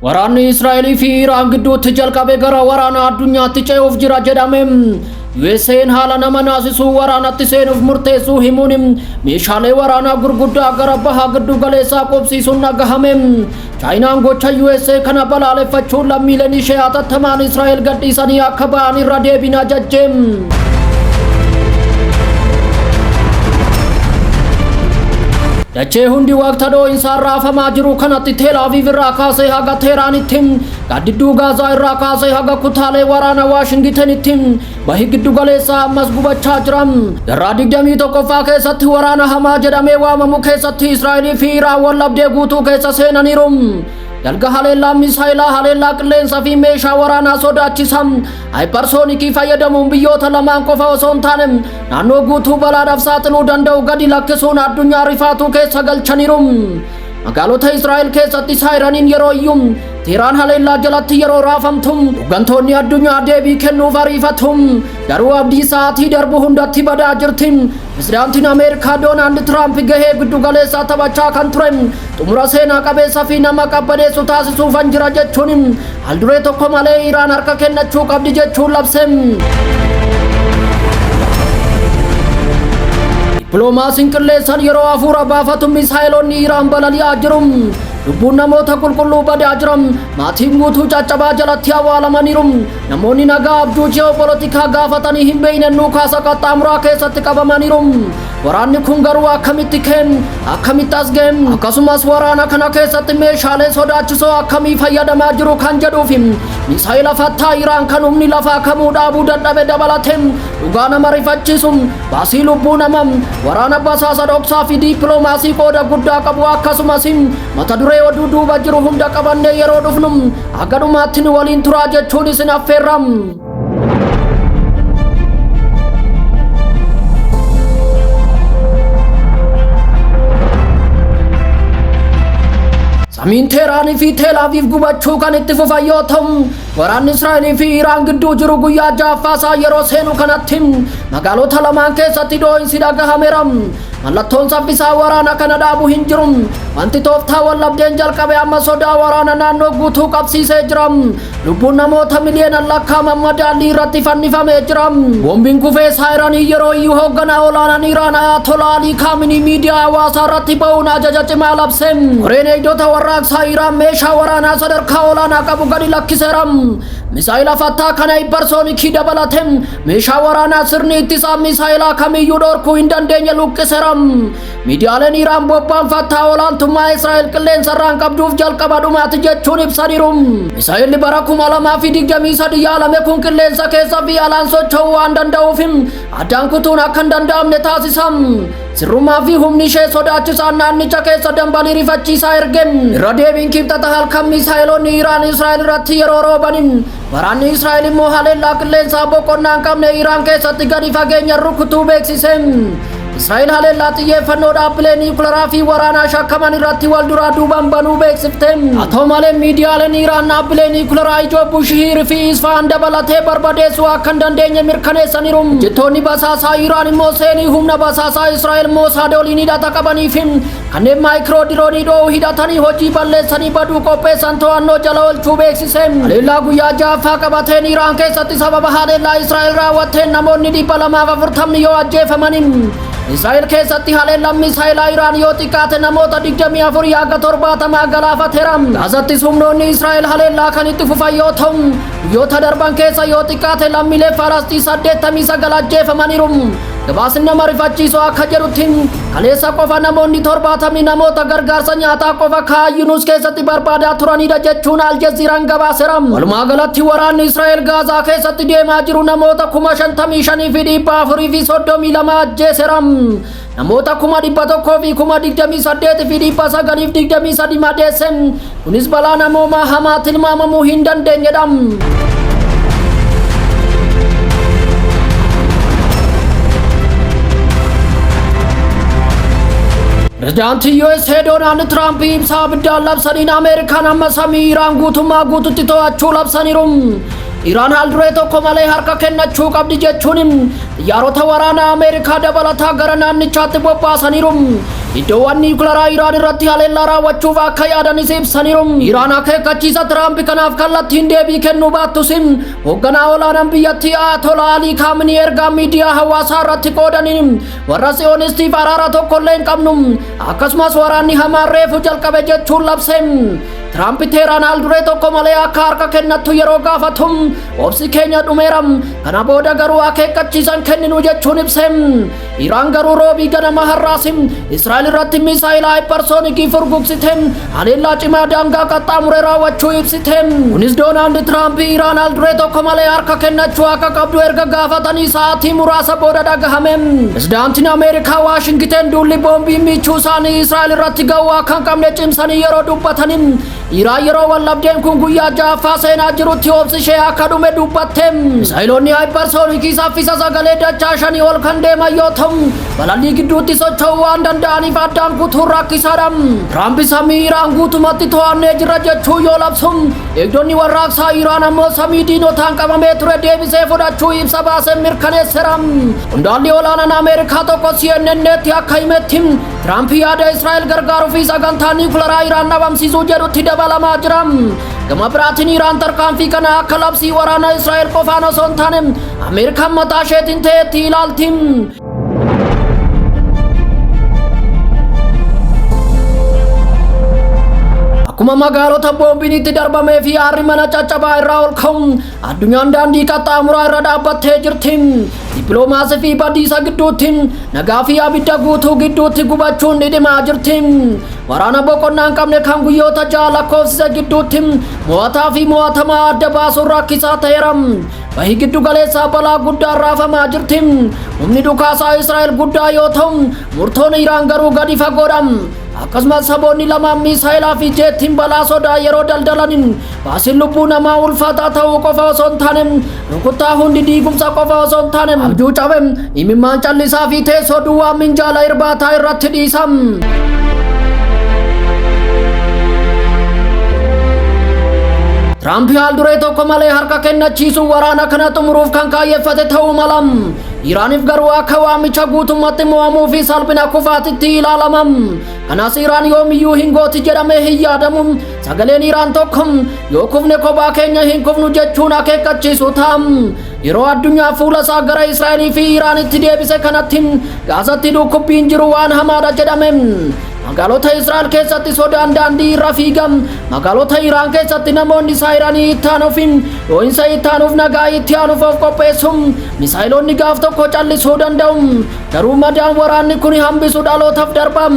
Waraanni Israa'elii fi Iraan gidduutti jalqabe gara waraana addunyaatti ce'uuf jira jedhame. USA'n haala nama naasisuu waraanatti seenuuf murteessuu himuun meeshaalee waraanaa gurguddaa gara baha giddu galeessaa qubsiisuun dhagahame. Chaayinaan gocha USA kana balaaleffachuun lammiileen ishee hatattamaan Israa'el gadhiisanii akka ba'an irra deebiin ajajje. Dachee hundi waqta dhoo'insaan raafamaa jiru kanatti Teel Aviv irraa kaasee haga Teeraanitti, gaaddidduu Gaazaa irraa kaasee haga kutaalee waraana Waashingitenitti bahi giddu galeessaa ammas gubachaa jira. Jaarraa 21ffaa keessatti waraana hamaa jedhamee waamamu keessatti Israa'elii fi Iraan wal dhabdee guutuu keessa seenaniiru. Dalga haleellaa misaayilaa, haleellaa qilleensaa fi meeshaa waraanaa sodaachisa. Hypersonic fayyadamuun biyyoota lamaan qofa osoo hin taane naannoo guutuu balaadhaaf saaxiluu danda'u gadi lakkisuun addunyaa rifaatuu keessa galchaniiru. Magaalota Israa'el keessatti saayiraniin yeroo iyyuu Teeraan haleellaa jalatti yeroo raafamtu hooggantoonni addunyaa deebii kennuuf ariifatu. Garuu abdii sa'aatii darbu hundatti badaa jirti. Pirezidaantiin Ameerikaa Doonaald Tiraamp gahee giddu galeessaa taphachaa kan ture xumura seenaa qabeessa fi nama qabbaneessu taasisuufan jira jechuun haalduree tokko malee Iraan harka kennachuu qabdi jechuun labse. Dippiloomaasiin qilleensaan yeroo hafuura baafatu misaayilonni Iraan balali'aa jiru. Lubbuun namoota qulqulluu badaa jira. Maatiin guutuu caccabaa jalatti awwaalamaniiru. Namoonni nagaa abjuu ji'opolitikaa gaafatanii hin beekne nuukaasa qaxxaamuraa keessatti qabamaniiru. Waraanni kun garuu akkamitti ka'e? Akkamitti as ga'e? Akkasumas waraana kana keessatti meeshaalee sodaachisoo akkamii fayyadamaa jiru kan jedhuu fi misaayila fattaa Iraan kan humni lafaa kamuu dhaabuu dadhabe dabalate dhugaa nama rifachiisu baasii lubbuu nama waraana basaasa dhoksaa fi dippiloomaasii qooda guddaa qabu akkasumas mata duree oduu duuba jiru hunda qabannee yeroo dhufnu akka dhumaatti nu waliin turaa jechuun isin affeerra. Samiin Teeraanii fi Teel Aviv gubachuu kan itti fufan yoo ta'u, waraanni Israa'elii fi Iraan gidduu jiru guyyaa ja'affaa isaa yeroo seenu kanatti magaalota lamaan keessatti dhoo'insi dhagahameera. Mallattoon saffisaa waraana kana dhaabu hin jiru. Wanti tooftaa wal dhabdeen jalqabe amma sodaa waraana naannoo guutuu qabsiisee jira. Lubbuun namoota miliyoonaan lakkaa'aman madaallii irratti fannifamee jira. Boombiin kufee saayiranii yeroo iyyuu hoogganaa olaanaan Iraan Ayatollah Alii Kaaminii miidiyaa hawaasaa irratti ba'uun ajaja cimaa labse. Koreen eegdota warraaqsaa Iraan meeshaa waraanaa sadarkaa olaanaa qabu gadi lakkiseera. Misaayila fattaa kana hypersonic dabalate meeshaa waraanaa sirni ittisaa misaayilaa kamiyyuu dhorkuu hin dandeenye luqqiseera. Miidiyaaleen Iraan bobbaan fattaa olaantummaa Israa'el qilleensarraan qabduuf jalqaba dhumaati jechuun ibsaniiru. Misaayilli bara 2023 yaalame kun qilleensa keessa fi alaan socho'uu waan danda'uuf addaan kutuun akka hin danda'amne taasisa. Sirrummaa fi humni ishee sodaachisaan naannicha keessa dambalii rifachiisaa erge. Irra deebiin kibxata halkan misaayilonni Iraan Israa'el irratti yeroo roobanin waraanni Israa'el immoo haleellaa qilleensaa boqonnaa hin qabne Iraan keessatti gadi fageenya rukutuu beeksise. Israa'el haleellaa xiyyeeffannoo dhaabbilee niwukilaraa fi waraanaa shakkaman irratti wal duraa duubaan banuu beeksifte. Haa ta'u malee miidiyaaleen Iraan dhaabbilee niwukilaraa ijoo Bushihiir fi Isfahan dabalatee barbadeessuu akka hin dandeenye mirkaneessaniiru. Hojjettoonni basaasaa Iraan immoo seenii humna basaasaa Israa'el Moosaad waliin hidhata qabanii fi kanneen maayikiroo diroonii dho'uu hidhatanii hojii balleessanii baduu qopheessan to'annoo jala oolchuu beeksise. Haleellaa guyyaa ja'affaa qabateen Iraan keessatti sababa haleellaa Israa'el raawwatteen namoonni 240 yoo ajjeefamanii Israa'el keessatti haleellaan misaayilaa Iraan yoo xiqqaate namoota 24 haga 70 galaafateera. Gaazattis humnoonni Israa'el haleellaa kan itti fufan yoo ta'u guyyoota darban keessa yoo xiqqaate lammiilee Falastii 89 ajjeefamaniiru. Gabaasni nama rifachiisu akka jedhutti kaleessa qofa namoonni 70 namoota gargaarsa nyaataa qofa Kaan Yuunus keessatti barbaadaa turanidha jechuun Aljaziiraan gabaaseera. Walumaa galatti waraanni Israa'el Gaazaa keessatti deemaa jiru namoota 55,432 ajjeeseera. Namoota 128,923 madeesse. Kunis balaa namoomaa hamaa tilmaamamuu hin dandeenyedha. Pirezidaantiin USA Doonaald Tiraamp ibsa abiddaan labsaniin Ameerikaan amma samii Iraan guutummaa guututti to'achuu labsaniiru. Iraan haal duree tokko malee harka kennachuu qabdi jechuun xiyyaarota waraanaa Ameerikaa dabalataa gara naannichaatti bobbaasaniiru. Iddoowwan niwukilaraa Iraan irratti haleellaa raawwachuuf akka yaadanis ibsaniiru. Iraan akeekkachiisa Tiraamp kanaaf kallattiin deebii kennuu baattus, hoogganaa olaanaan biyyattii Ayatollah Alii Kaaminii ergaa miidiyaa hawaasaa irratti qoodaniin, warra Siyoonistiif araara tokkollee hin qabnu, akkasumas waraanni hamaan reefu jalqabe jechuun labse. Tiraamp Teeraan haal duree tokko malee akka harka kennattu yeroo gaafatu, obsi keenya dhumeera, kana booda garuu akeekkachiisan kenninu jechuun ibse. Iraan garuu Roobii ganama har'aas Israa'el irratti misaayila hypersonic furgugsite, haleellaa cimaa daangaa qaxxaamure raawwachuu ibsite. Kunis Doonaald Tiraamp Iraan haal duree tokko malee harka kennachuu akka qabdu erga gaafatanii sa'aatii muraasa booda dhagahame. Pirezidaantiin Ameerikaa Waashingiten duulli boombii michuu isaanii Israa'el irratti ga'uu akka hin qabne cimsanii yeroo dubbatanii, Iraan yeroo wallabdeen kun guyyaa ja'affaa seenaa jirutti obsi ishee akka dhume dubbatte. Misaayiloonni hypersonic saffisa sagalee dachaa 5 ol kan deeman yoo ta'u, balallii gidduutti socho'uu waan danda'aniif addaan kutuun rakkisaadha. Tiraamp samii Iraan guutumatti to'annee jirra jechuu yoo labsu, eegdonni warraaqsaa Iraan ammoo samii diinotaan qabamee ture deebisee fudhachuu ibsa baasee mirkaneesseera. Qondaalli olaanaan Ameerikaa tokko CNN'tti akka himetti, Tiraamp yaada Israa'el gargaaruu fi sagantaa niwukilaraa Iraan dhabamsiisuu jedhutti dabalamaa jira. Gama biraatiin Iraan tarkaanfii kana akka labsii waraana Israa'el qofaan osoo hin taane Ameerikaan mataa isheetiin ta'etti ilaalti. Akkuma magaalota boombiin itti darbamee fi aarri mana caccabaa irraa ol ka'u, addunyaan daandii qaxxaamuraa irra dhaabbattee jirti. Dippiloomaasii fi badiisa gidduutti, nagaa fi abidda guutuu gidduutti gubachuun dhidhimaa jirti. Waraana boqonnaa hin qabne kan guyyoota 6 lakkoofsise gidduutti mo'ataa fi mo'atamaa adda baasuun rakkisaa ta'eera. Bahi giddu galeessaa balaa guddaan raafamaa jirti. Humni dhukaasaa Israa'el guddaa yoo ta'u, murtoon Iraan garuu gadi fagoodha. Akkasumas saboonni lamaan miisaayilaa fi jeettiin balaa sodaa yeroo daldalan, baasiin lubbuu namaa ulfaataa ta'uu qofa osoo hin taane, rukuttaa hundi diigumsa qofa osoo hin taane, abjuu cabe, imimmaan callisaa fi teessoo duwwaa minjaala irbaataa irratti dhiisa. Tiraamp haal duree tokko malee harka kennachiisuu waraana kana xumuruuf kan kaayyeffate ta'uu mala. Iraaniif garuu akka waamicha guutummaatti mo'amuu fi salphina kufaatitti ilaalama. Kanas Iraan yoomiyyuu hin gooti jedhamee hin yaadamu. Sagaleen Iraan tokko yoo kufne kophaa keenya hin kufnu jechuun akeekkachiisu ta'a. Yeroo addunyaa fuula isaa gara Israa'elii fi Iraanitti deebise kanatti, Gaazatti dhukkubbiin jiru waan hamaadha jedhame. Magaalota Israa'el keessatti sodaan daandii irra fiiga. Magaalota Iraan keessatti namoonni saayiranii itti aanuuf, dhoo'insa itti aanuuf, nagaa itti aanuuf of qopheessu. Misaayiloonni gaaf tokko callisuu danda'u. Garuu madaan waraanni kun hambisu dhalootaaf darba.